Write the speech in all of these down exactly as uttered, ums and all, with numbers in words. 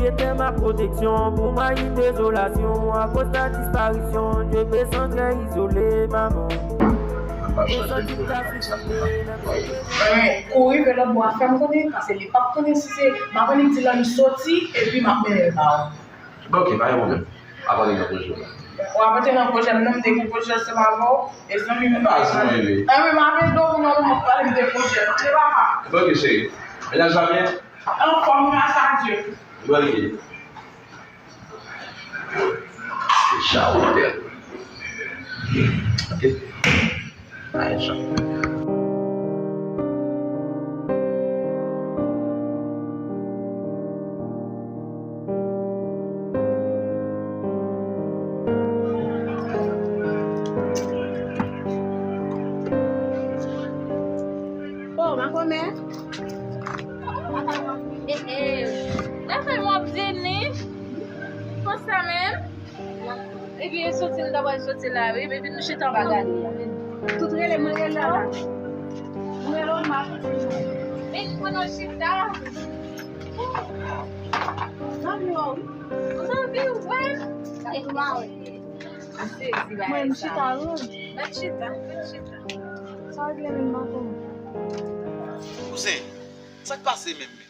Dieu était ma protection pour ma désolation. À cause de ta disparition, je me sens très isolé, maman. Je me sens tout à fait isolé, même si... Kouri vè lòt bò a fè m konnen, paske li p ap konnen si se, m ap annik di l annik soti, epi m ap mennen l ba ou. Ok, pa gen pwoblèm. Aprann nan pwojè w la. W ap antre nan pwojè m, non, m te gen pwojè ansanm avè w, e zanmi m. E pa zanmi, wi. Anben, m ap ede w pou nan moman, pale m de pwojè. Ok, papa. Ok, cheri. Mennaj la byen? Anfòm, gras a Dye. Bò l ye. Deja ou tèl. Ok. Ay, chan. Oh, makomè. Eh, eh. Lakay mwen ap vini. Konsa menm. Epi, e soti, m ta pral soti la, wi. Epi, nou chita anba gade a. Tout rele, mwen rele la. Mwen rele w, m ap... Vin pou nou chita. Zanmi w, wi. Zanmi w, wi. Mwen, m chita, wi. Mwen chita, mwen chita. Sa regle menm, makomè? Kouzen, sa k pase menm, men?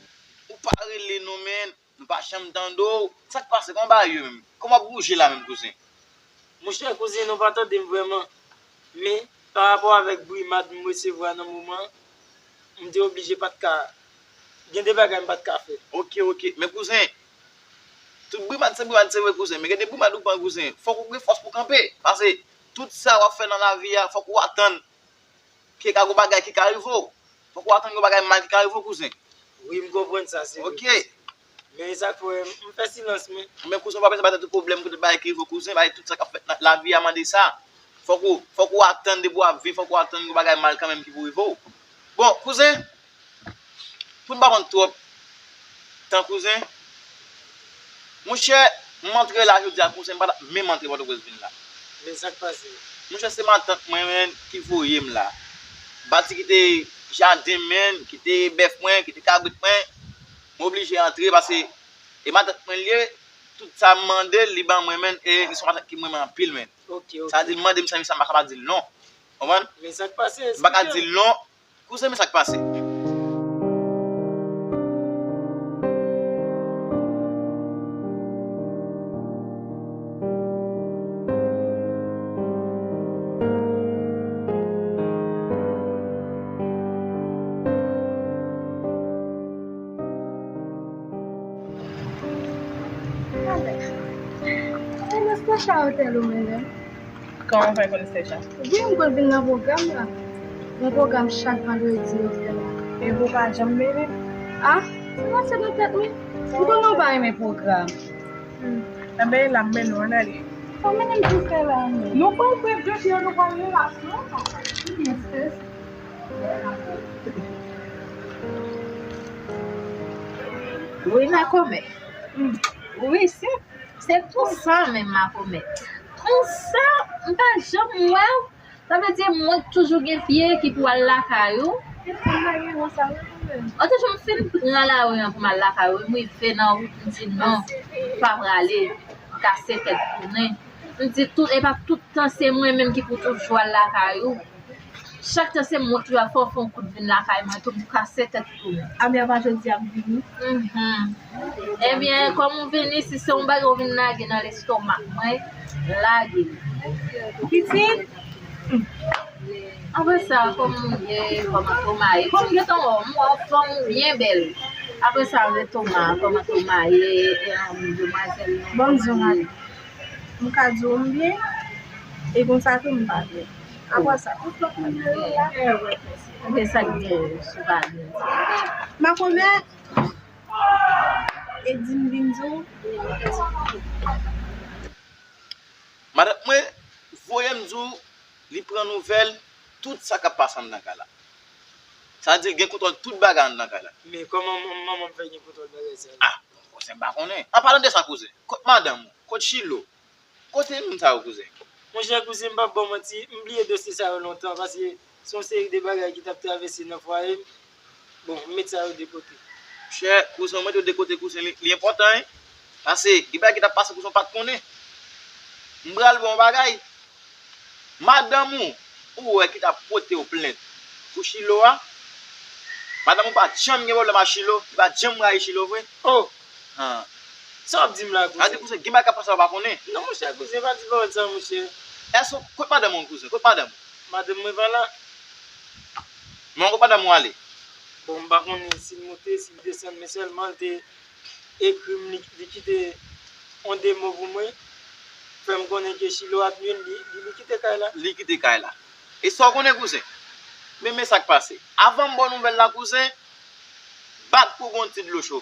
Ou pa rele non, men. M pa janm tande w. Sa k pase? Kòman bagay yo menm? Kòman w ap bouje la menm, kouzen? Monchè, kouzen, ou pa tande m vrèman. Men, pa rapò avèk bri mat m resevwa nan moman, m te oblije pa t ka, gen de bagay m pa t ka fè. Ok, ok. Men, kouzen, tout bri mat se bri mat, se vre, kouzen. Men gen de bri mat ou pran, kouzen. Fòk ou gen fòs pou kanpe. Paske tout sa w ap fè nan lavi a, fòk ou atann ke ka gon bagay ki ka rive w. Fòk ou atann gon bagay mal ki ka rive w, kouzen. Wi, m konprann sa, se vre, kouzen. Men e sa k fè m fè silans mwen. Men kouzen, ou pa bezwen bay tèt ou pwoblèm pou tout bagay ki rive w, kouzen, bay tout sa k ap fèt nan lavi a mande sa. Fòk ou, fòk ou atann depi w ap viv, fòk ou atann gon bagay mal kanmenm ki pou rive w. Bon, kouzen, pou n pa pran twòp tan, kouzen, monchè, m antre la jodi a, kouzen, m pa t ap menm antre Pòtoprens vin la. Men sa k pase? Monchè, se matant mwen, men, ki voye m la. M pati kite jaden mwen, kite bèf mwen, kite kabrit mwen. M oblije antre paske e matant mwen l ye, tout sa m mande l, li ban mwen, men, e li se yon matant ki m renmen anpil, men. Ok, ok. Sa di l mande m sa, men sa m pa ka pa di l non. Konprann? Men sa k pase? M pa ka di l non. Kouzen, men sa k pase. Kòman w fè konn Stècha? Wi, m konn vin nan pwogram la. Gen pwogram chak vandredi yo fè la. Epi w pa janm mennen m? A, sa pase nan tèt mwen. M konnen w pa renmen pwogram. Hmm. Anben, e la m mennen w, ann ale. Sa w mennen m pou fè la menm? Nou pral bwè de byen, nou pral rilaks, non? Ki byen, sis? Wi, makomè. Wi, se, se konsa menm, makomè. Konsa, m pa janm wè w. Sa vle di, mwen toujou gen pye ki pou al lakay ou. Ou toujou m fin pran lari an pou m al lakay ou. M rive nan wout, m di non, m pa prale. M kase tèt tounen. M di tout, e pa tout tan se mwen menm ki pou toujou al lakay ou. Chak tan se mwen ki va fè w fè yon kout vin lakay mwen tou, m kase tèt tounen. Abya pa jodi ap vini. Mhm. Ebyen, kòm ou vini, si se yon bagay ou vin lage nan lestomak mwen, lage l. Pitit? Apre sa, kòman w ye? Kòman Toma ye? Kòm gentan wè w, m wè w anfòm, ou byen bèl. Apre sa, Toma, kòman Toma ye? E, um, demwazèl nan, kòman l ye? Bon, m di w, madanm. M ka di w m byen, e konsa tou m pa byen. Apre sa, tout lòt moun yo la. Ebyen, sa k gen, si w pa byen? Makomè, e di m vin di w. Madanm mwen voye m di w, li pran nouvèl tout sa k ap pase anndan kay la. Sa di l gen kontwòl tout bagay anndan kay la. Men kòman man-, manman m fè gen kontwòl bagay sa yo? A, kouzen, m pa konnen. An palan de sa, kouzen, kot madanm ou? Kot Chilo? Kote moun sa yo, kouzen? Monchè, kouzen, m p ap ba w manti, m bliye dosye sa yo lontan, paske se yon seri de bagay ki t ap travèse nan fwaye m. Bon, m met sa yo de kote. Monchè, kouzen, ou mete yo de kote, kouzen, li, li enpòtan, wi. Pase, gen bagay ki t ap pase kouzen w pa t konnen. M pral ba w yon bagay. Madanm ou, ou wè ki t ap pote w plent pou Chilo a, madanm ou pa t janm gen pwoblèm ak Chilo, li pa t janm rayi Chilo vre. Oh! Han. Sa w ap di m la, kouzen? Gade kouzen, gen bagay k ap pase w pa konnen. Non, monchè, kouzen, pa di pawòl sa, monchè. Èske, kot madanm ou, kouzen? Kot madanm ou? Madanm mwen pa la. Men kote madanm ou ale? Bon, m pa konnen si l monte, si l desann, men sèlman l te ekri m, li, li kite yon de mo pou mwen, fè m konnen ke Chilo ap nwi l, li, li, li kite kay la. Li kite kay la. E sa w konnen, kouzen? Men, men sa k pase. Avan m ba w nouvèl la, kouzen, bat pou bon ti dlo cho.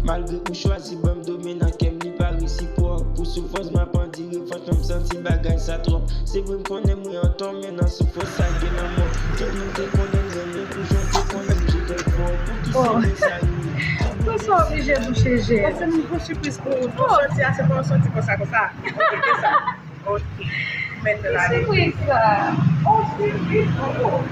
Malgre ou chwazi ban m do, men nan kè m li pa resipwòk. Pou soufrans m ap andire, franchman m santi bagay sa twòp. Se vre m konnen mwen antò, men nan soufrans sa gen lanmò. Tout moun te konnen m renmen pou jan w te konnen m, je t'aime fort. Poukisa m sa rive? Tout sa oblije bouche je. Pase m gon sipriz pou ou. Tout soti a se pa yon soti konsa konsa. Oblije sa. Ok. Mèt la. Ki sipriz sa? Oh, sipriz pou ou.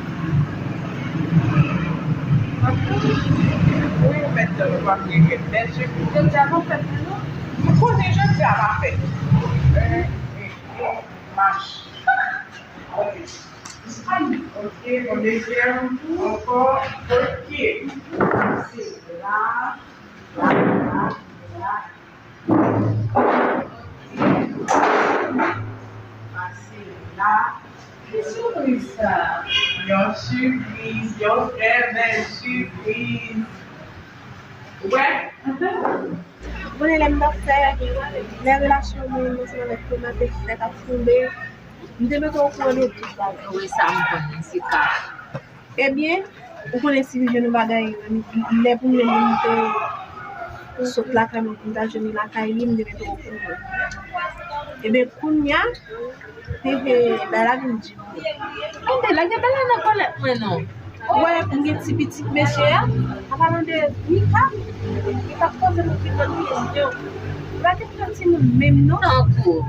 Wi, mèt la, nou pa vle gen bèl sipriz. Jodi a pa fèt mwen non. M konnen jodi a pa fèt. Mach. Ok. Ok, yon dezyèm ankò. Ok. Se la, la, la, la. Pase la. Ki sipriz sa? Yon sipriz, yon trè bèl sipriz. Ou wè? Ou konnen lè m t ap fè, lè relasyon mwen ansanm avèk Thomas te fèk ap tonbe, m te mete w okouran de tout bagay. Wi, sa m konnen, se ka. Ebyen, ou konnen si m jwenn yon bagay, lè pou mwen menm m te sot lakay mwen pou m ta jwenn li lakay li, m te mete w okouran. Ebyen, kounye a, Hehe, bagay la vin di pou mwen. Tande, lage bagay nan kòlèt mwen non. Ou wè, m gen ti pitit mesye a, an palan de Mika, li t ap poze m tout lòt kesyon. Li pa te fè timoun menm non. Tankou.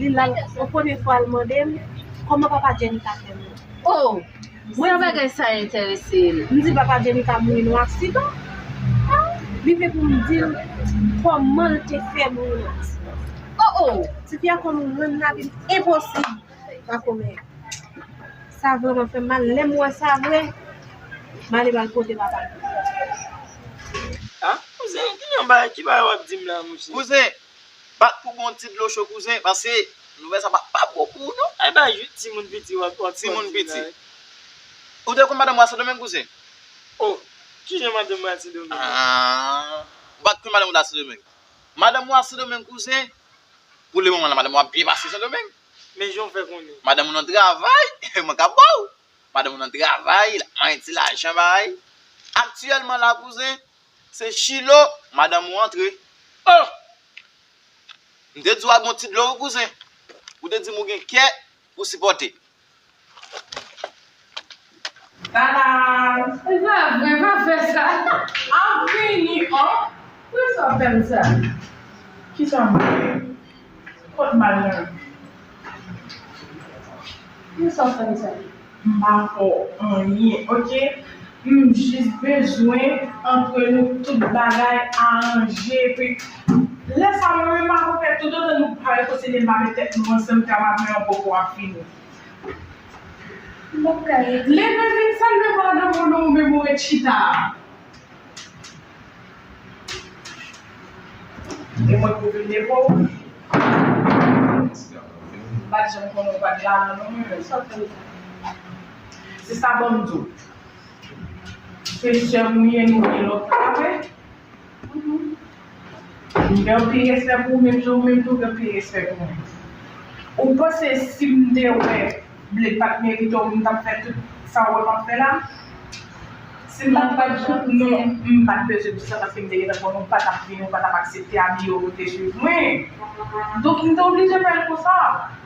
Li la, yon premye fwa l mande m, kòman papa Jenny ta fè mouri? Oh! Mwen di bagay sa enterese l. M di papa Jenny ta mouri nan aksidan. Li vle pou m di l kòman l te fè mouri nan aksidan. Oh oh! Tifi a konn rann lavi m enposib. Pa komè. Sa vrèman fè m mal. Lè m wè sa vre, m ale pral pote papa l. Ah, kouzen, ki jan bagay, ki bagay w ap di m la, monchè? Kouzen, bat pou bon ti dlo cho, kouzen, paske nouvèl sa pa, pa bon pou ou non. Ay, ba jis timoun piti w ap, w ap di la. Timoun piti. Ou te konn madanm ou a Sendomeng, kouzen? Oh, ki jan madanm mwen a Sendomeng? Ah, bat pou madanm ou a Sendomeng. Madanm ou a Sendomeng, kouzen, pou lemoman la, madanm ou ap byen pase Sendomeng. Men jan w fè konnen. Madanm ou nan travay, mwen ka ba w. Madanm ou nan travay, l ap manyen ti lajan bay. Aktyèlman la, kouzen, se Chilo, madanm ou antre. Oh! M te di w al bon ti dlo wi, kouzen. Ou te di m ou gen kè pou sipòte. Tada! Se pa vre, pa fè sa. Ap vini, an. Poukisa w fè m sa? Kisa m fè? Kot mal nan? Poukisa w fè m sa? M pa fè w anyen, oke? M jis bezwen antre nou tout bagay aranje, epi lè sa mwen menm m ap fè toutotan nou pa rekonseye m pa met tèt nou ansanm, travay mwen an poko ap fini. Leve vin salye madanm ou non, ou menm ou ret chita. E mwen pou vin leve w. M pa t janm konnen w pa t galan non mwen menm. Se sa ban m di w. Se sè m ou ye, nou gen lòt travay. M gen anpil respè pou ou, menm jan ou menm tou gen anpil respè pou mwen. Ou panse si m te wè Bled pa t merite w, m t ap fè tout sa w wè m ap fè la? Si m pa t, non, m pa t bezwen di sa paske m te gentan konnen w pa t ap vini, w pa t ap aksepte abiye w pou te swiv mwen. Donk, m te oblije fè l konsa.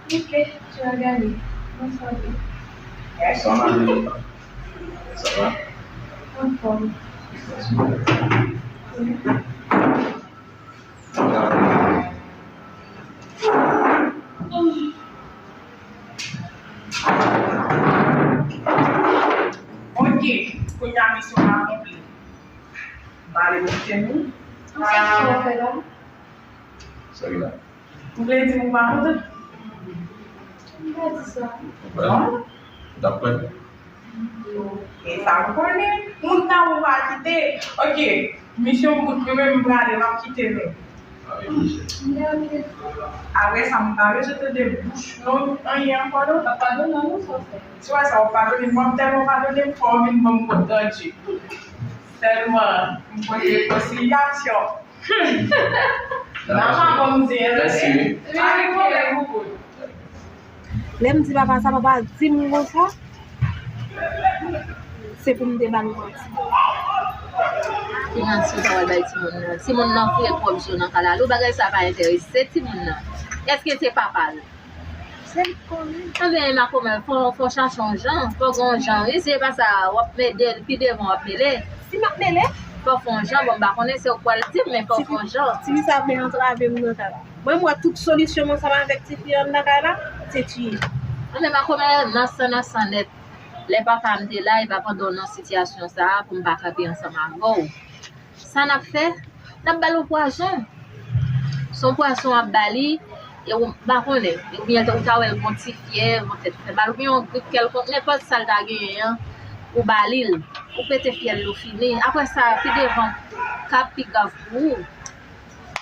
Ok, tu as gagné. Bonswa, Bled. Bonswa, Marie. Ça va? Anfòm. Wi. Cheni. Sa w fè la? Sa ki la? Ou vle di m ou pa kontan? M pa di sa. Ou pa? Non? Ou t ap kwè? E sa m konnen. Moun nan ou pa kite. Ok. Misyon bout, mwen menm m prale, m ap kite nou. Apre sa, m pa bezwen tande bouch long anyen ankò non. Pa padone non, sa w fè. Si w wè sa, w padone m, w ap tèlman padone m, fò w vin ban m kont randi. Sèlman, m pote rekonsilyasyon. Hmm. Mama ban m di, tande? Mèsi. Pa gen pwoblèm, Bouboun. Lè m di papa sa, papa di m konsa, se pou m te ba l manti. Ki manti ou ta pral bay timoun nan? Timoun nan foure pwòp zo nan kay la. Lou bagay sa pa enterese timoun nan. Èske se papa l? Se li k konnen. Anben, makomè, fò, fò chache yon jan. Fò gen yon jan. Wi, se pa sa, w ap mele, pi devan w ap mele. Si m ap mele? Fò fè yon jan, bon, m pa konnen se ou k pral di m, men fò fè yon jan. Tifi sa ap vin antrave m nan kay la. Mwen, m wè tout solisyon m ansanm avèk tifi an nan kay la, se tiye. Anben, makomè, nan san, nan san nèt. Lè papa m te la, e pa pandan w nan sitiyasyon sa a pou m pa kanpe ansanm avè w. Sa n ap fè? N ap ba l yon pwazon. Se yon pwazon w ap ba li, e ou pa konnen. Oubyen ou ta wè l gon ti fyèv, yon tèt fè mal, oubyen yon grip kèlkonk, nenpòt sa l ta genyen an, ou ba li l. Ou pete fyèl li, ou fini. Apre sa, pi devan, ka ap pi grav pou ou.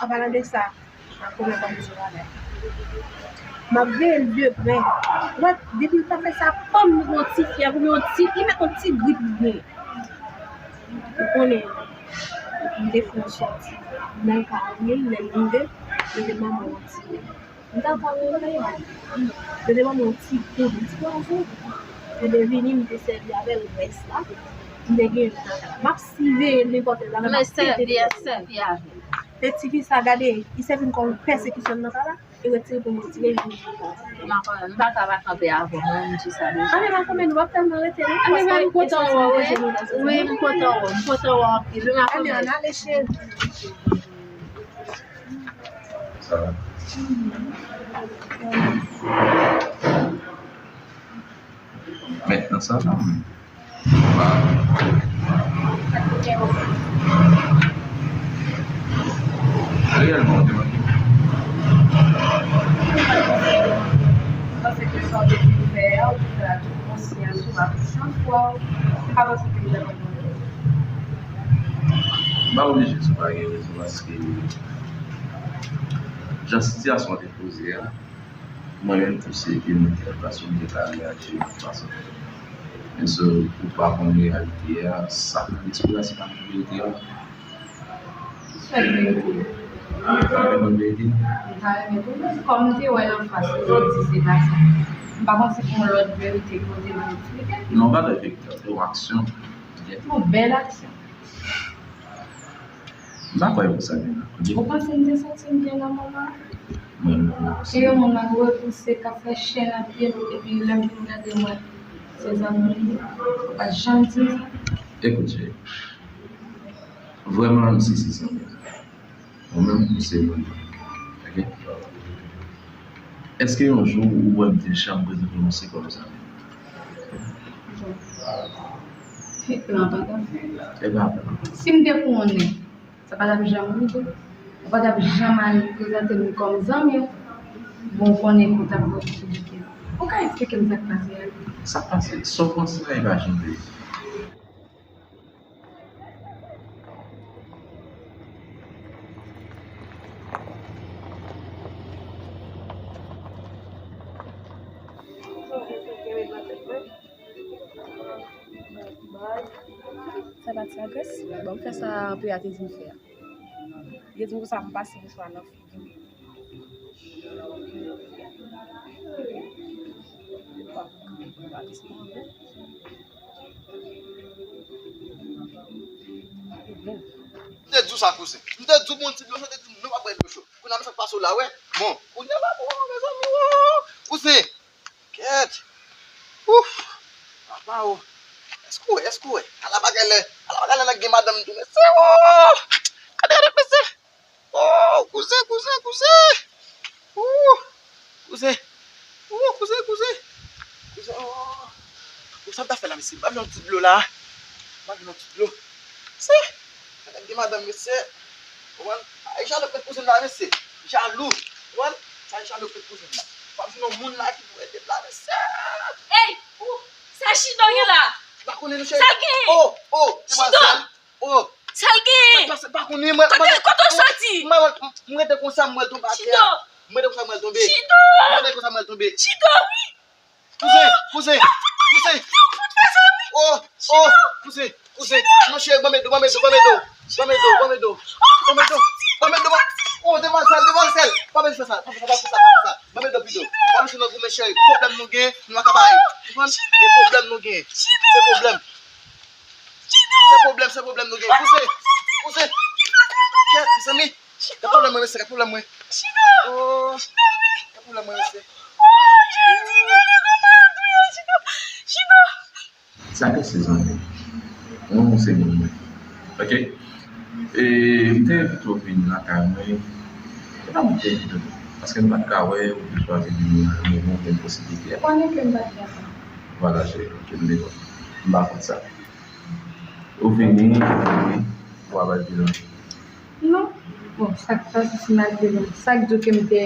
An palan de sa, Makomè pa bezwen bagay. M ap veye l de prè. Wè, depi l ta fè sa, panm, li gon ti fyèv, oubyen yon ti, li mèt yon ti grip li genyen. Ou konnen, m te fè yon sòti nan kay li, lè l rive, li te ban mwen yon ti. M ta pran yon bagay. Li te ban mwen yon ti poud, yon ti pwazon. Li te vini, m te sèvi avè l rès la. M te gen, m ap siveye l nenpòt lè. Men sèvi, sèvi avè l. Pe tifi sa, gade, li sèvi m kòm pèsekisyon nan kay la, li retire pou m retire, li vin pou m. M pa ka pa kanpe avè w, mwen, m di sa deja. Anben, makomè, nou p ap tèlman rete non, paske m kontan wè w, wi. Wi, m kontan wè w, m kontan wè w anpil, wi, makomè. Anben, ann ale, cheri. Sa va? Mentnan sa va, wi. Reyèlman, ou te manke m. Ou panse ke sa w te fin fè a, ou te fè a tout konsyan sou a, san fwa, ou pa panse ke m t ap abandone w? M pa oblije di w pa gen rezon, paske jan sitiyasyon an te poze a, mwen menm tou se te mwen ki t ap pase, m te ka reyaji yon lòt fason. Men so, ou pa konn reyalite a, sa k nan lespri a, se pa menm verite a. Sèl verite. Ou pa konn verite? M ta renmen konnen. Kòm m te wè l anfas, ou di se pa sa. M pa konn si gon lòt verite ke w te vle eksplike m. Non, pa de verite, yon aksyon. Yon bèl aksyon. M pa kwè pou sa gen la. Ou panse m te santi m gen nan moman? Mwen, mwen. Se yon moun m ap repouse k ap fè chèn nan pye m, epi lè m vin gade mwen, se zanmi m li ye. Ou pa t janm di m sa. Ekout, cheri. Vrèman, m si se zanmi m. Ou menm, ou se moun. Ok? Èske yon jou ou wè m te janm prezante w se kòm zanmi? Plan pa t ap fèt. E pa plan. Si m te konnen, sa pa t ap janm rive. Ou pa t ap janm al prezante m kòm zanmi w. Bon, ou konnen ke w t ap wè posiblite. Ou ka eksplike m sa k pase a? Sa k pase? Sa w panse a, e pa janm rive. Sa pa ti agres? Bon, m fè sa anpil a te di m fè a. Li te di m konsa pou m pase mouchwa nan figi m. M te di w sa, kouzen. M te di w bon ti dlo cho, te di m non, m ap bwè dlo cho. Kounye a, men sa k pase w la, wè. Bon, kounye a la, bon, mezanmi, o, kouzen. Kèt. Ouf. Papa, o. Èske w wè, èske w wè? Ala bagay lè, ala bagay lè nèg gen madanm tou, mesye, o. Gade, gade, mesye. Oh, kouzen, kouzen, kouzen. Oh, kouzen. Oh, kouzen, kouzen. Kouzen, oh. Kouzen, sa m ta fè la, mesye? Ban m yon ti dlo la. Ban m yon ti dlo. Se, nèg Ki madanm mesye? Ou konprann? Ay, jalou k met kouzen m la, mesye. Jalou. Ou konprann? Sa jalou k met kouzen m la. W ap jwenn yon moun la ki pou ede m la, mesye. Ey! Ou, sa Chido gen la? M pa konnen non, cheri. Sa l gen? Oh, oh, demwazèl. Oh. Sa l gen? Sa k pase? M pa konnen, mwen. Kote, kote w soti? Mwen, mwen, mwen rete konsa, mwen tonbe atè a. Chido. Mwen rete konsa, mwen tonbe. Chido. Mwen rete konsa, mwen tonbe. Chido, wi. Kouzen, kouzen, kouzen. Oh, oh, kouzen, kouzen. Non, cheri, ban m ede w, ban m ede w, ban m ede w. Ban m ede w, ban m ede w. Ban m ede w, ban m ede w. Oh, demwazèl, demwazèl. Pa bezwen fè sa, pa fè sa, pa fè sa, pa fè sa. Ban m ede w pito. Pa bezwen nan goumen, cheri. Pwoblèm nou gen, nou pa ka bay. Ou konprann? E pwoblèm nou gen. Se pwoblèm. Se pwoblèm, se pwoblèm nou gen. Kouzen, kouzen. Kèt, mezanmi. Gad pwoblèm mwen, mesye, gad pwoblèm mwen. Chido! Oh, gad pwoblèm mwen, mesye. Oh, Jezi, gade kòman l touye Chido! Chido! Sa gen se zanmi. Mwen, mwen se moun mwen. Ok? E, m te envite w vin lakay mwen. E pa mwen te envite w. Paske m pa t ka wè, ou te chwazi vin nan yon bon posiblite. Konnen ke m pa t ka. Vwala, cheri, ok, m dekò. M pa kont sa. Ou vini, ou vini, ou pa bay bilan. Non. Bon, sa k pase si m al pi lwen? Sa k di w ke m te,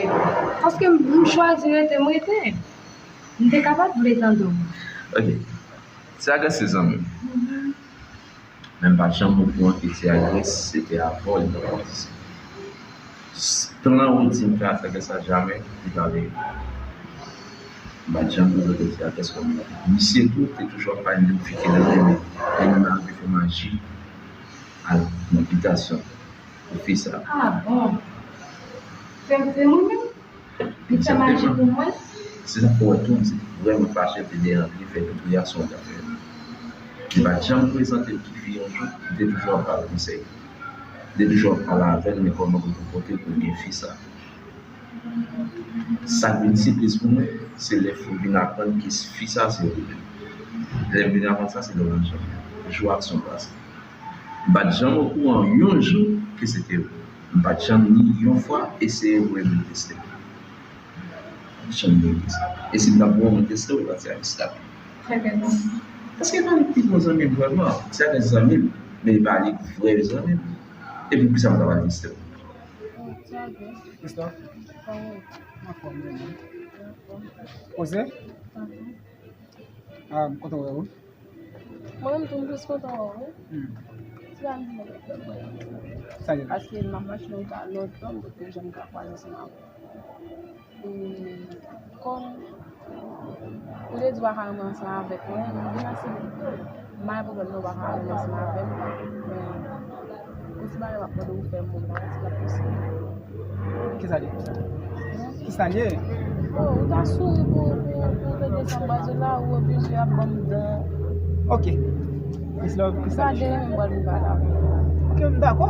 paske m, m chwazi rete, m rete. M te kapab vle tande w. Ok. Ti Agres se zanmi m. Mhm. Men m pa t janm okouran ke Ti Agres se te avè w li t ap pati. Plan ou di m fè a Ti Agres la, jamè li pa vini. M pa t janm prezante Ti Agres kòm yon. Misye tou te toujou ap pale m de fi ke l renmen. Men li malgre fè maji al nan bitasyon pou fi sa. Ah bon? Se, se mwen menm? Li fè maji pou mwen? Se sa k fè w wè tou, m te vrèman fache, m te deranj li, fè tout reyaksyon l t ap fè. Li pa t janm prezante m ki fi yon jou, li te toujou ap pale konsèy. Li te toujou ap pale avè l, men kòman pou l konpòte l pou l gen fi sa. Sa k vin sipriz pou mwen, se lè fou vin aprann ke fi sa se ou menm. Lè m vin aprann sa, se lè w nan janm jou aksyon pase. M pa t janm okouran yon jou ke se te ou. M pa t janm ni yon fwa eseye voye moun teste m. M pa t janm voye moun teste m. E si m t ap voye moun teste m, e pa Ti Agres t ap ye. Paske e pa li ki pi bon zanmi m vrèman. Ti Agres zanmi m, men e pa li ki vrè zanmi m. Epi poukisa m ta pral teste w? Christophe? Anfòm, wi. Kouzen? Ah, m kontan wè w. Mwen menm tou, m plis kontan wè w, wi. Hmm. Ti bagay m vin avèk pèp mwen. Sa gen? Paske m ap mache nan wout la lontan, m potko janm ka kwaze ansanm avè w. E kòm ou te di w pa ka renmen ansanm avèk mwen, m vin ase m bay pwoblèm nan, w pa ka renmen ansanm avè m, men yon ti bagay m ap mande w fè m, bon, bagay ti k ap posib. Kisa l ye? Kisa l ye? Oh, ou ta souri pou, pou, pou w te gen sa baz la, ou oblije ap ban m dan. Ok. Peace love, peace and love. Sa demen m pral vin pale avè w. Ok, m dakò.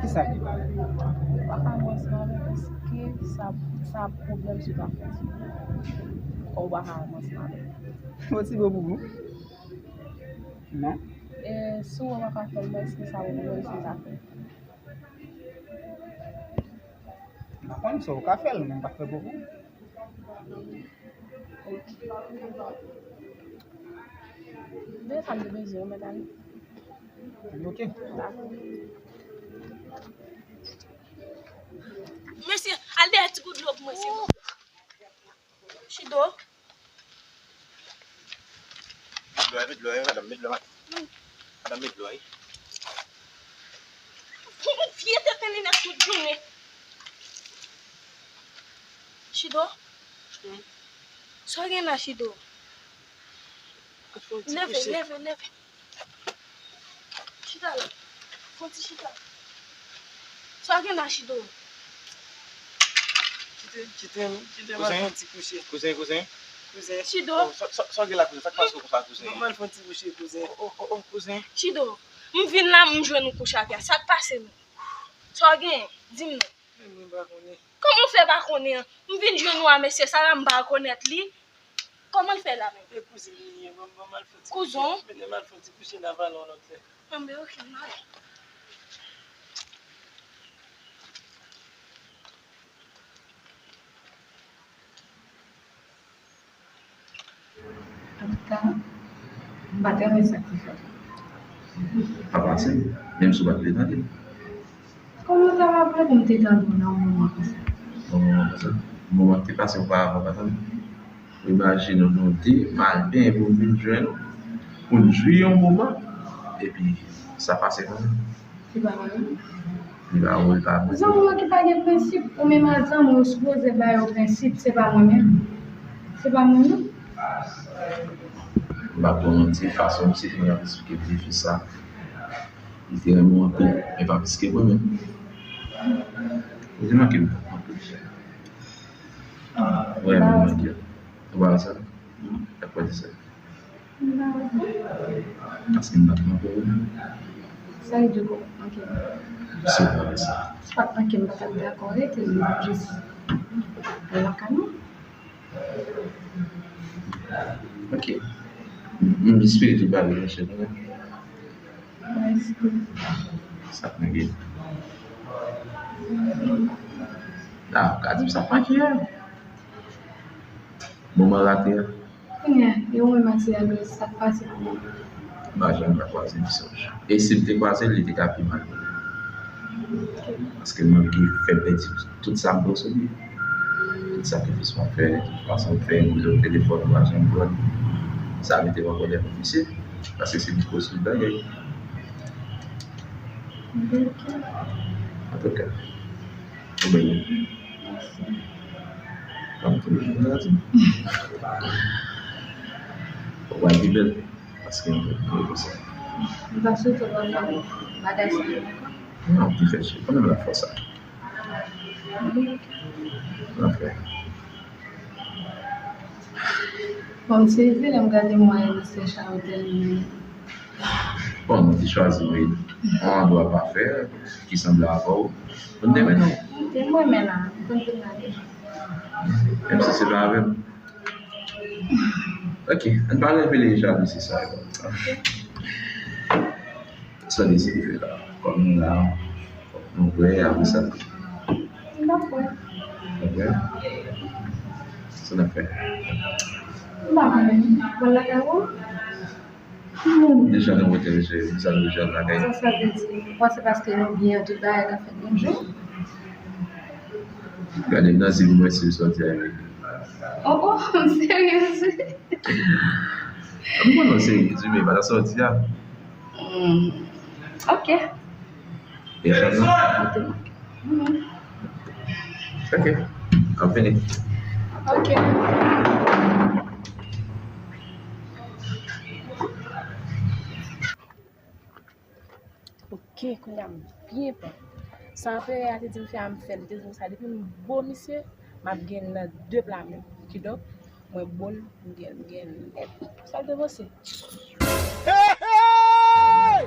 Kisa l ye? Ou pa ka mwen sa avè m, èske sa, sa pwoblèm si w ta fè ti. Ou pa ka mwen sa avè m. Yon ti bo boubou. Non. E si w wè w pa ka fè l, èske sa pwoblèm si w ta fè? M pa konn, si w ka fè l, men m pa fè pou ou. Ok. Depi sa m te bezwen, mèt ale. Ok. Dakò. Mesye, al dèyè ti gout dlo pou mwen, silvouplè. Chido. Met dlo, met dlo, madanm, met dlo, madanm. Madanm, met dlo, wi. Vye tenten linèt tout jounen. Chido. Hmm? Sa w gen la, Chido? Leve, leve, leve. Chita la. Fon ti chita. Sa w gen la, Chido? Kite, kite m, kite m al fon ti kouche. Kouzen, kouzen. Kouzen. Chido. Oh, sa, sa, sa w gen la, kouzen? Sa k pase w konsa, kouzen? Ban m al fon ti kouche, kouzen. Oh, oh, oh, oh, kouzen. Chido, m vin la, m jwenn ou kouche atè a. Sa k pase nou? Sa w gen? Di m non. Men mwen pa konnen. Kòman w fè pa konnen an? M vin jwenn ou a mesye sa la, m pa rekonèt li. Kòman l fè la menm? E kouzin li ye, ban m, ban m al fè ti kouche. Kouzon? Mete m al fè ti kouche, n a pale yon lòt lè. Anben, ok, m ale. Antouka, m pa t renmen sa k te fèt la. Pa pase. Menm si w pa t vle tande l. Kòman w ta va vle pou m te tande w nan yon moman konsa? Nan yon moman konsa? Moman ki te pase oparavan, pa tande. Imajine w nou de, m al benyen pou m vin jwenn ou, pou n jwi yon moman, epi sa pase konsa. Se pa mwen menm? Li pa ou, li pa mwen. Zanmi w ki pa gen prensip, ou menm ak zanmi w sipoze ba yo prensip, se pa mwen menm. Se pa mwen menm. M p ap ba w manti, fason misye te konn ap eksplike m defi sa, li te renmen w anpil, men pa plis ke mwen menm. Li te manke m anpil. Vrèman, mwen di. Ou pa wè sa? Dakò di sa. Paske m pa t manke w. Sa vle di ou manke m? Se pa sa. Se pa t manke m pa t ap dakò rete, men jis al lakay mwen. Ok. M, m espere tout bagay mache byen. Sa k manke? La, ou ka di m sa k manke a. Moman rate a. Kounye a, e ou menm ak Seyadrès, sa k pase pou ou? M pa janm ka kwaze l, Solange. E si m te kwaze l, li te ka pi mal pou mwen. Paske m anvi fè pèdi tout sa m posede. Tout sakrifis m ap fè, tout fason m fè, m rele w telefòn, ou pa janm pran. Sa mete m an kòlè kont misye. Paske se li ki koz tout bagay. Antouka, ou bèl wi. Mèsi. Ban m tou, jan m di. Ou pral pi bèl. Paske m vle konsa. M pa swete w ap fè bagay sa yo ankò. Non, ki fè chè. Ou konn m la fè sa. Anfen. Bon, m sezi lè m gade mwayen misye chawotè li menm. Bon, mwen te chwazi yon andwa pafè ki sanble avè w. Mwen te renmen w. Mwen te renmen la, m konn te gade. Menm si se pa avè m. Ok, ann pa revele jalouzi sa yo. Sa w deside fè la? Kòm nou la, nou prè, apre sa. M pa prè. Ou prè? Sa n ap fè? M pa konnen. Pral lakay ou? Non, deja nan wotèl, mesye, nou sa deja lakay. Sa, sa vle di, ou panse paske nou byen, tout bagay ka fèt yon jou? Gade m nan zye pou m wè si m sòti avèk li. Oh, oh, m serye, wi. M konnen w serye, wi, men pa nan sòti a. Hmm. Ok. E chan nan? Ok. Ap vini. Ok. Ok, kounye a m byen pran. Sa anperè a te di m fè a, m fè l. Li te di m sa, depi m bo misye, m ap gen l nan de pla menm. Kidonk, mwen bo l, m gen, m gen l nèt. Sa l te panse? Hey, hey!